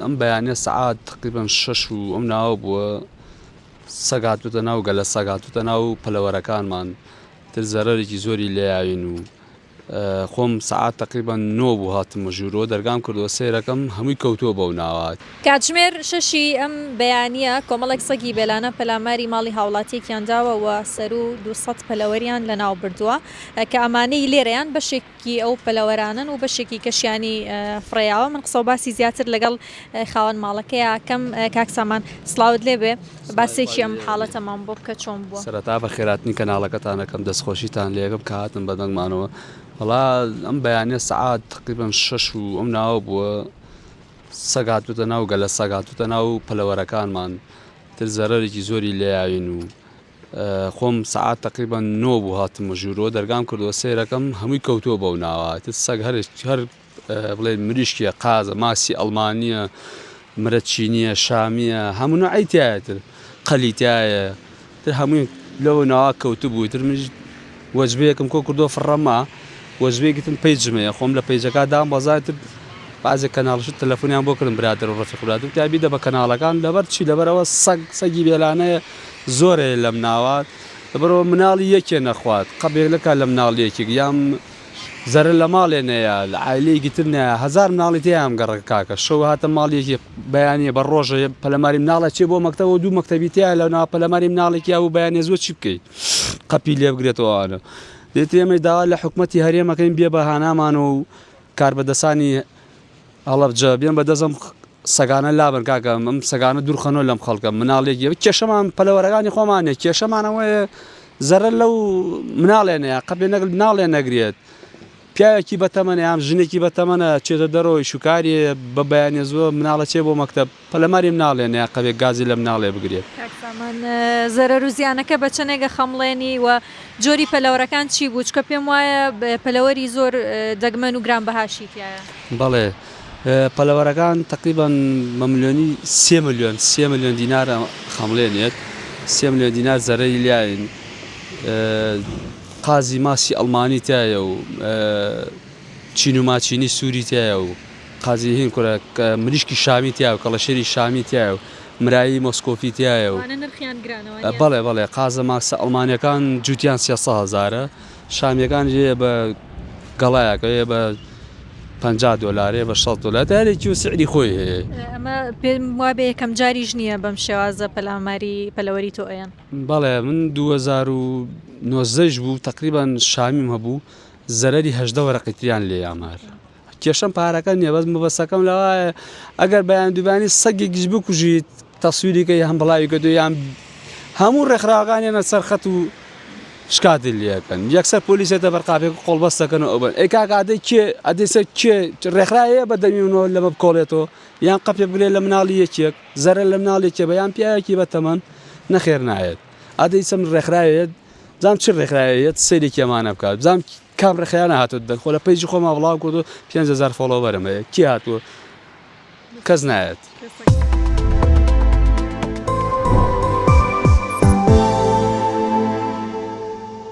ئەم بەیانە سەعات تقریبان شەش و ئەم ناوە بووە سەگ هاتووتە ناو گەلە سەگ هاتووتە ناو پەلەوەرەکانمان تر زەرەرێکی زۆری لێیاوین و خۆم سەعات تقریبان نۆ بوو هاتمە ژوورەوە دەرگام کردەوە سەیرەکەم هەمووی کەوتووە بەو ناوە. کاتژمێر شەشی ئەم بەیانییە کۆمەڵێک سەگی بێلانە پەلاماری ماڵی هاوڵاتییەکیان داوە و سەروو 200 پەلەوەریان لەناوبردووە کە ئەمانەی لێرەیان بەشێک ی ئەو پەلەوەرانەن و بەشێکی کەشیانی فڕێیاوە من قسەو باسی زیاتر لەگەڵ خاوەن ماڵەکەیا کەم کاک سامان سڵاوت لێبێ باسێکی ئەم حاڵەتەمان بۆ بکە چۆن بووە؟ سەرەتا بەخێراتنی کەناڵەکەتان ئەکەم دەستخۆشیتان لێکەم کە هاتن بە دەنگمانەوە وەڵا ئەم بەیانیە سەعات تقریبا شەش و ئەم ناوە بووە سەگ هاتووتە ناو گەلە سەگ هاتووتە ناو پەلەوەرەکانمان تر زەرەرێکی زۆری لێیاوین و خۆم سەعات تەقریبەن نۆ بوو هاتمە ژوورەوە دەرگام کردەوە سەیرەکەم هەمووی کەوتووە بەو ناوە تر سەگ هەر هەر بڵێ مریشکیە قازە ماسی ئەڵمانیە مرە چینیە شامیە هەموو نوعی تایە تر قەلی تایە تر هەمووی لەو ناوە کەوتبوو تر منیش وەجبەیەکم کۆ کردەوە فڕەما وەجبەیەکی ترم پەیجم هەیە خۆم لە پەیجەکە دام بەزای تر بەعزێک کەناڵشت تەلەفۆنیان بۆ کردم برادەر و ڕەفیق برادەر وتیان بیدە بە کەناڵەکان لەبەر چی لەبەرئەوە سەگ سەگی بێلانەیە زۆر هەیە لەم ناوە لەبەرئەوە مناڵی یەکێ نەخوات قەبێک نەکا لە مناڵی یەکێک یان زەرەر لە ماڵێ نەیا لە عایلەیەکی تر نەیا هەزار مناڵی تێیە ئەم گەڕەکە کاکە شەو هاتە ماڵی یەکێ بەیانیە بە ڕۆژە پەلەماری مناڵە چێ بۆ مەکتەبەوە دوو مەکتەبی تێیە لە ناو پەلەماری مناڵێکی یابوو بەیانیە زووە چی بکەی قەپی لێ بگرێتەوە ئەوانە دێت ئێمەش داوا لە حکومەتی هەرێمەکەین بێ بە هانامانەوە و کاربەدەسانی هەڵەبجە بێن بە دەست ئەم سەگانە لابن کاکە ئەم سەگانە دوورخەنەوە لەم خەڵکە مناڵێک یە کێشەمان پەلەوەرەکانی خۆمانە کێشەمان ئەوەیە زەرەر لەو مناڵێنەیە قەپێ نەگل مناڵێ نەگرێت پیاوێکی بەتەمەنە یان ژنێکی بەتەمەنە چێتە دەرەوەی شوکاری بە بەیانە زووە مناڵە چێ بۆ مەکتەب پەلەماری مناڵێ نەیە قەبێک گازی لە مناڵێ بگرێت. کاک سامان زەرەر و زیانەکە بە چەنێک ئەخەمڵێنی و جۆری پەلەوەرەکان چی بوو چونکە پێم وایە پەلەوەری زۆر دەگمەن و گرانبەهاشی تیایە. بەڵێ پەلەوەرەکان تەقریبەن بە ملیۆنی سێ ملیۆن سێ ملیۆن دینار خەمڵێنێت سێ ملیۆن دینار زەرەری لیاین قازی ماسی ئەڵمانی تایە و چین و ماچینی سووری تایە و قازی هین کورە مریشکی شامی تایە و کەڵەشێری شامی تایە و مرایی مۆسکۆفی تایە و ئەوانە نرخیان گرانە وانیە؟ بەڵێ بەڵێ قازە ماسە ئەڵمانیەکان جوتیان 300 هەزارە شامیەکان یە بە گەڵایەکە یە بە 50 دۆلار یە بە 60 دۆلار دارێکی و سعری خۆی هەیە. ئەمە پێم وابێ یەکەم جاریش نییە بەم شێوازە پەلاماری پەلەوەری تۆ ئەیەن. بەڵێ من 2019 یش بوو تەقریبەن شامیم هەبوو زەرەری 18 وەرەقی تریان لێ یامار. کێشەم پارەکە نییە بەس مەبەستەکەم لەوایە ئەگەر بەیان دووبانی سەگێکیش بکوژیت تەسویریکە هەم بڵاوی کردو یان هەموو ڕێکخراوەکان یەنە سەر خەت و شکاتی لەکەن یەکسەر پۆلیسێتە بەرقاپێک قۆڵبەستەکەن و ئەوبن ئەی کاک ئادەی کێ ئەدەی سەر کێ ڕێکخراوەیە بە دەمی منەوە لەمە بکۆڵێتەوە یان قەپێ بگرێت لە مناڵی یەکێک زەرەر لە مناڵێکێ بە یان پیاوێکی بە تەمەن نەخێر نایەت ئادەی چەند ڕێکخراوێت بزانم چ ڕێکخراوێت سەیرێکی ئەمانە بکات بزانم کام ڕێکخراوە هاتووە دەنگ خۆ لە page ی خۆما بڵاو کردو 5000 follower م هەیە کی هاتووە کەس نایەت.